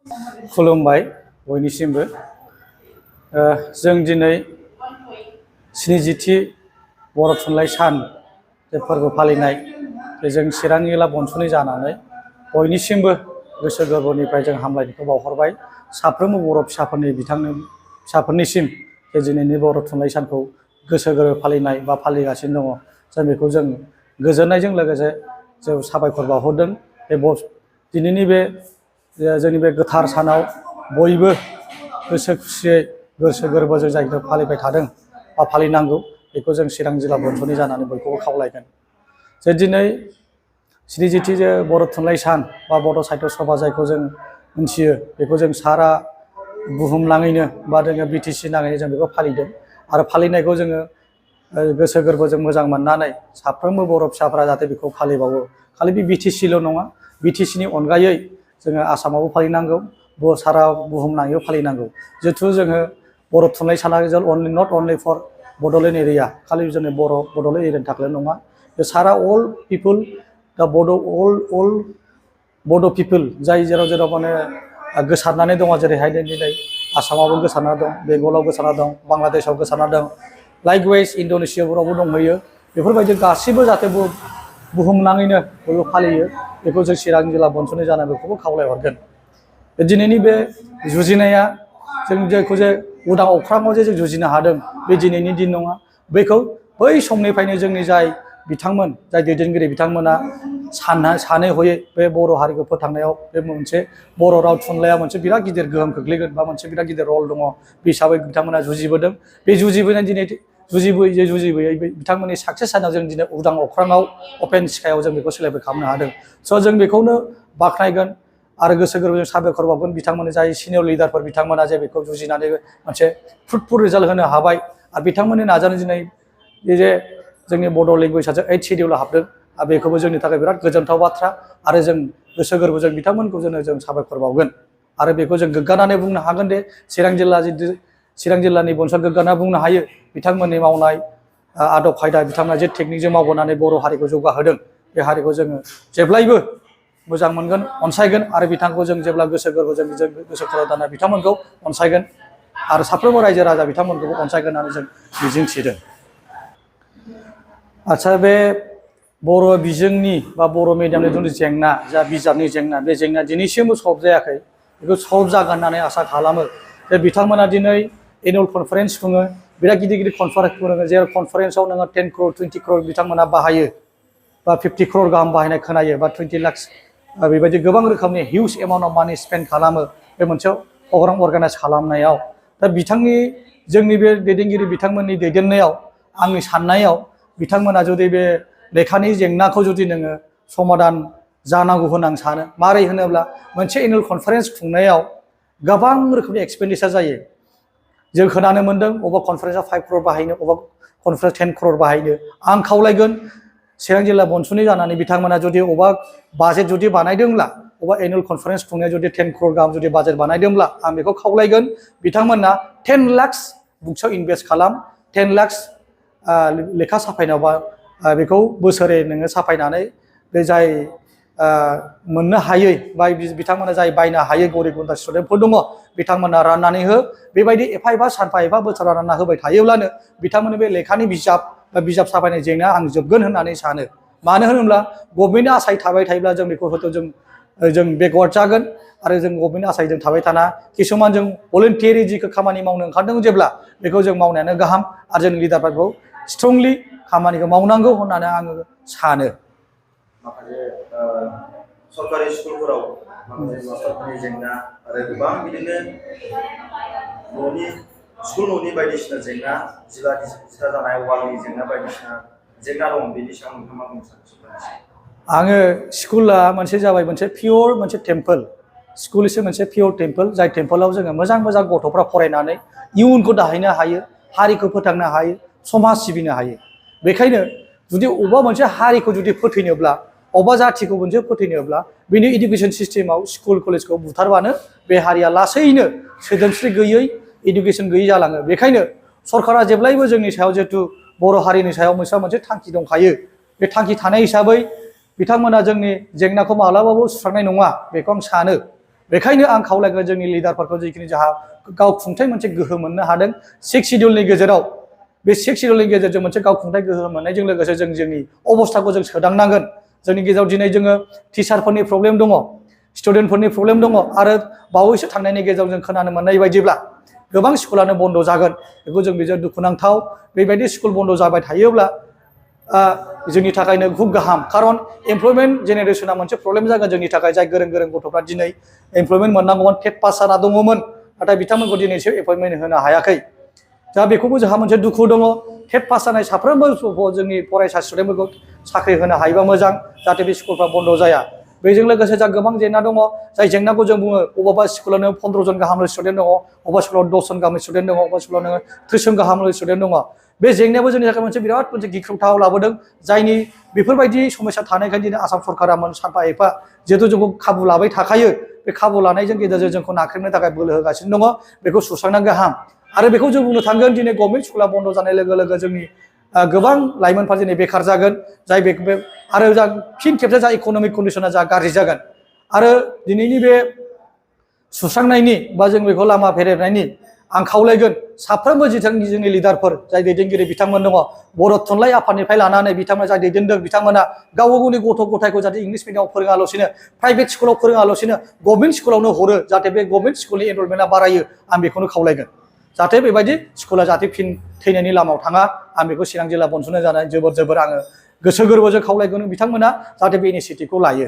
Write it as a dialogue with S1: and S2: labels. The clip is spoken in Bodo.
S1: खुलुमबाय बयनिसिमबो जों दिनै 70थि बर' थुनलाइ सान जे फोरबो फालिनाय जों चिरां जिल्ला बनस'नि जानानै बयनिसिमबो गोसो गोरबोनिफ्राय जों हामलायनायखौ बावहरबाय साफ्रोमबो बर' फिसाफोरनिसिम जे दिनैनि बर' थुनलाइ सानखौ गोसो गोरबो फालिनाय बा फालिगासिनो दङ जों बेखौ जों गोजोननायजों लोगोसे जों साबायखर बावहरदों दिनैनि बे जोंनि बे गोथार सानाव बयबो गोसो खुसियै गोसो गोरबोजों जायखौ फालिबाय थादों बा फालिनांगौ बेखौ जों चिरां जिल्ला बनस'नि जानानै बयखौबो खावलायगोन जे दिनै 70थि जे बर' थुनलाइ सान बा बड' साहित्य सभा जायखौ जों मिथियो बेखौ जों सारा बुहुमनाङैनो बा जोङो BTC नाङैनो जों बेखौ फालिदों आरो फालिनायखौ जोङो गोसो गोरबोजों मोजां मोननानै साफ्रोमबो बर' फिसाफोरा जाहाथे बेखौ फालिबावो खालि बे BTCल' नङा BTCनि अनगायै जोङो आसामावबो फालिनांगौ सारा बुहुमनाङैबो फालिनांगौ जिहेथु जोङो बर' थुनलाइ साना not only for Bodoland area खालि जोंनि बड'लेण्ड एरियानि थाखायल' नङा बे सारा अल पिपोल दा अल बड' पिपोल जाय जेराव माने गोसारनानै दङ जेरैहाय दिनै आसामावबो गोसारना दं बेंगलाव गोसारना दं बांलादेशआव गोसारना दं लाइकवाइज इन्ड'नेसियाफोरावबो दंहैयो बेफोरबायदि गासैबो जाहाथे बुहुमनाङैनो बयबो फालियो बेखौ जों चिरां जिल्ला बनस'नि जाना बेखौबो खावलायहरगोन दिनैनि बे जुजिनाया जों जायखौ जे उदां अख्राङाव जे जों जुजिनो हादों बे दिनैनि दिन नङा बेखौ बै समनिफ्रायनो जोंनि जाय बिथांमोन जाय दैदेनगिरि बिथांमोना सानै हयै बे बर' हारिखौ फोथांनायाव बे मोनसे बर' राव थुनलाइया मोनसे बिराद गिदिर गोहोम खोख्लैगोन बा मोनसे बिराद गिदिर रल दङ बे हिसाबै बिथांमोना जुजिबोदों बे जुजिबोनाय दिनै जुजिबोयै बिथांमोननि साक्सेस जानायाव जों दिनै उदां अख्राङाव अपेन स्काइआव जों बेखौ सेलेब्रेट खालामनो हादों स' जों बेखौनो बाख्नायगोन आरो गोसो गोरबोजों साबायखर बावगोन बिथांमोननि जाय सिनियर लिडारफोर बिथांमोना जे बेखौ जुजिनानै मोनसे फ्रुटफुल रिजाल्ट होनो हाबाय आरो बिथांमोननि नाजानाय दिनै जे जोंनि बड' लेंगुवेजआ 8 सिडिउलाव हाबदों आरो बेखौबो जोंनि थाखाय बिराद गोजोनथाव बाथ्रा आरो जों गोसो गोरबोजों बिथांमोनखौ जों साबायखर बावगोन आरो बेखौ जों गोग्गानानै बुंनो हागोन दे चिरां जिल्लानि बनस'आ गोग्गाना बुंनो हायो बिथांमोननि मावनाय आदब खायदा बिथांमोना जे टेकनिकजों मावबोनानै बर' हारिखौ जौगाहोदों बे हारिखौ जोङो जेब्लायबो मोजां मोनगोन अनसायगोन आरो बिथांखौ जों जेब्ला गोसो गोरबोजों गोसो खर' दाना बिथांमोनखौ अनसायगोन आरो साफ्रोमबो रायजो राजा बिथांमोनखौबो अनसायगोन होननानै जों मिजिंथिदों आच्छा बे बर' बिजोंनि बा बर' मिडियामनि जिथु जेंना जा बिजाबनि जेंना बे जेंनाया दिनैसिमबो सल्भ जायाखै बेखौ सल्भ जागोन होननानै आसा खालामो जे बिथांमोना दिनै एनुवेल कनफारेन्स खुङो बिराद गिदिर कनफारेन्स खुङो जेराव कनफारेन्सआव नोङो 10 crore 20 crore बिथांमोना बाहायो बा 50 crore गाहाम बाहायनाय खोनायो बा 20 lakhs बेबायदि गोबां रोखोमनि हिउज एमाउन्ट अफ मानि स्पेन्ड खालामो बे मोनसे प्रग्राम अर्गानाइज खालामनायाव दा जोंनि बे दैदेनगिरि बिथांमोननि दैदेननायाव आंनि साननायाव बिथांमोना जुदि बे लेखानि जेंनाखौ जुदि नोङो समाधान जानांगौ होनना आं सानो मारै होनोब्ला मोनसे एनुवेल कनफारेन्स खुंनायाव गोबां रोखोमनि एक्सपेन्डिचार जायो जों खोनानो मोन्दों अबेबा कनफारेन्सआव 5 crore बाहायनो अबेबा कनफारेन्स 10 crore बाहायनो आं खावलायगोन चिरां जिल्ला बनस'नि जानानै बिथांमोना जुदि अबेबा बाजेट जुदि बानायदोंब्ला अबेबा एनुवेल कनफारेन्स खुंनायाव जुदि 10 crore गाहाम जुदि बाजेट बानायदोंब्ला आं बेखौ खावलायगोन बिथांमोना 10 lakhs बुक्सआव इनभेस्ट खालाम 10 lakhs लेखा साफायनायावबा बेखौ बोसोरै नोङो साफायनानै बे जाय मोननो हायै बा बिथांमोना जाय बायनो हायै गरिब गुन्द्रा स्टुडेन्टफोर दङ बिथांमोना राननानै हो बेबायदि एफा एफा सानफा एफा बोसोराव रानना होबाय थायोब्लानो बिथांमोननि बे लेखानि बिजाब बा बिजाब साफायनाय जेंनाया आं जोबगोन होननानै सानो मानो होनोब्ला गभर्नमेन्टनि आसाय थाबाय थायोब्ला जों बेखौ हयथ' जों बेकवार्ड जागोन आरो जों गभर्नमेन्टनि आसायजों थाबाय थाना किसुमान जों भलुन्टियारि जिखौ खामानि मावनो ओंखारदों जेब्ला बेखौ जों मावनायानो गाहाम आरो जों लिडारफोरखौ स्ट्रंलि खामानिखौ मावनांगौ होननानै आङो सानो
S2: माखासे सरकारि स्कुलफोराव माखासे मास्टारफोरनि जेंना आरो गोबां बिदिनो न'नि बायदिसिना जेंना जिला जानाय वालनि जेंना बायदिसिना जेंना दं बेनि सायाव नोंथाङा मा बुंनो सानो
S1: आङो स्कुला मोनसे जाबाय मोनसे पियर मोनसे टेम्पोल स्कुल इसे मोनसे पियर टेम्पोल जाय टेम्पोलाव जोङो मोजां गथ'फ्रा फरायनानै इयुनखौ दाहैनो हायो हारिखौ फोथांनो हायो समाज सिबिनो हायो बेखायनो जुदि अबेबा मोनसे हारिखौ जुदि फोथैनोब्ला अबेबा जाथिखौ मोनसे फोथैनोब्ला बेनि इडुकेसन सिस्टेमाव स्कुल कलेजखौ बुथारबानो बे हारिया लासैनो सोदोमस्रि गैयै इडुकेसन गैयै जालाङो बेखायनो सरकारा जेब्लायबो जोंनि सायाव जिहेतु बर' हारिनि सायाव मोनसे थांखि दंखायो बे थांखि थानाय हिसाबै बिथांमोना जोंनि जेंनाखौ माब्लाबाबो सुस्रांनाय नङा बेखौ आं सानो बेखायनो आं खावलायगोन जोंनि लिडारफोरखौ जिखिनि जोंहा गावखुंथाय मोनसे गोहो मोननो हादों 6 शिडिउलनि गेजेराव बे 6 शिडिउलनि गेजेरजों मोनसे गावखुंथाय गोहो मोननायजों लोगोसे जों जोंनि अबस्थाखौ जों सोदांनांगोन जोंनि गेजेराव दिनै जोङो टिचारफोरनि प्रब्लेम दङ स्टुडेन्टफोरनि प्रब्लेम दङ आरो बावैसो थांनायनि गेजेराव जों खोनानो मोननाय बायदिब्ला गोबां स्कुलानो बन्द जागोन बेखौ जों बेजों दुखुनांथाव बेबायदि स्कुल बन्द जाबाय थायोब्ला जोंनि थाखायनो खूब गाहाम खारन एमप्लयमेन्ट जेनेरेशना मोनसे प्रब्लेम जागोन जोंनि थाखाय जाय गोरों गोरों गथ'फ्रा दिनै एमप्लयमेन्ट मोननांगौमोन टेट पास जाना दङमोन नाथाय बिथांमोनखौ दिनैसो एपइन्टमेन्ट होनो हायाखै दा बेखौबो जोंहा मोनसे दुखु दङ टेट पास जानाय साफ्रोमबो जोंनि फरायसा स्टुडेन्टफोरखौ साख्रि होनो हायोबा मोजां जाहाथे बे स्कुलफ्रा बन्द जाया बेजों लोगोसे जोंहा गोबां जेंना दङ जाय जेंनाखौ जों बुङो अबेबा स्कुलावनो 15 जन गाहामल' स्टुडेन्ट दङ अबेबा स्कुलाव 10 जन गाहाम स्टुडेन्ट दङ अबेबा स्कुलाव नोङो 30 जन गाहामल' स्टुडेन्ट दङ बे जेंनायाबो जोंनि थाखाय मोनसे बिराद मोनसे गिख्रंथाव लाबोदों जायनि बेफोरबायदि समस्या थानायखायनो दिनै आसाम सरकारा सानफा एफा जिहेतु जोंखौ खाबु लाबाय थाखायो बे खाबु लानायजों गेजेरजों जोंखौ नाख्रेबनो थाखाय बोलो होगासिनो दङ बेखौ सुस्रांना गाहाम आरो बेखौ जों बुंनो थांगोन दिनै गभर्नमेन्ट स्कुला बन्द जानाय लोगो लोगो जोंनि गोबां लाइमोनफ्रा दिनै बेखार जागोन जाय आरो जा फिन खेबसे जा इक'नमिक कन्डिसना जा गाज्रि जागोन आरो दिनैनि बे सुस्रांनायनि बा जों बेखौ लामा फेरेबनायनि आं खावलायगोन साफ्रोमबो जोंनि लिडारफोर जाय दैदेनगिरि बिथांमोन दङ बर' थुनलाइ आफादनिफ्राय लानानै बिथांमोना जाय दैदेनदों बिथांमोना गाव गावनि गथ' गथायखौ जाहाथे इंलिस मिडियामाव फोरोङाल'सिनो प्राइभेट स्कुलाव फोरोङाल'सिनो गभर्नमेन्ट स्कुलावनो हरो जाहाथे बे गभर्नमेन्ट स्कुलनि एनरलमेन्टआ बारायो आं बेखौनो खावलायगोन जाहाथे बेबायदि स्कुला जाहाथे फिन थैनायनि लामायाव थाङा आं बेखौ चिरां जिल्ला बनस'नाय जानाय जोबोर आङो गोसो गोरबोजों खावलायगोन बिथांमोना जाहाथे बे इनिसियेटिभखौ लायो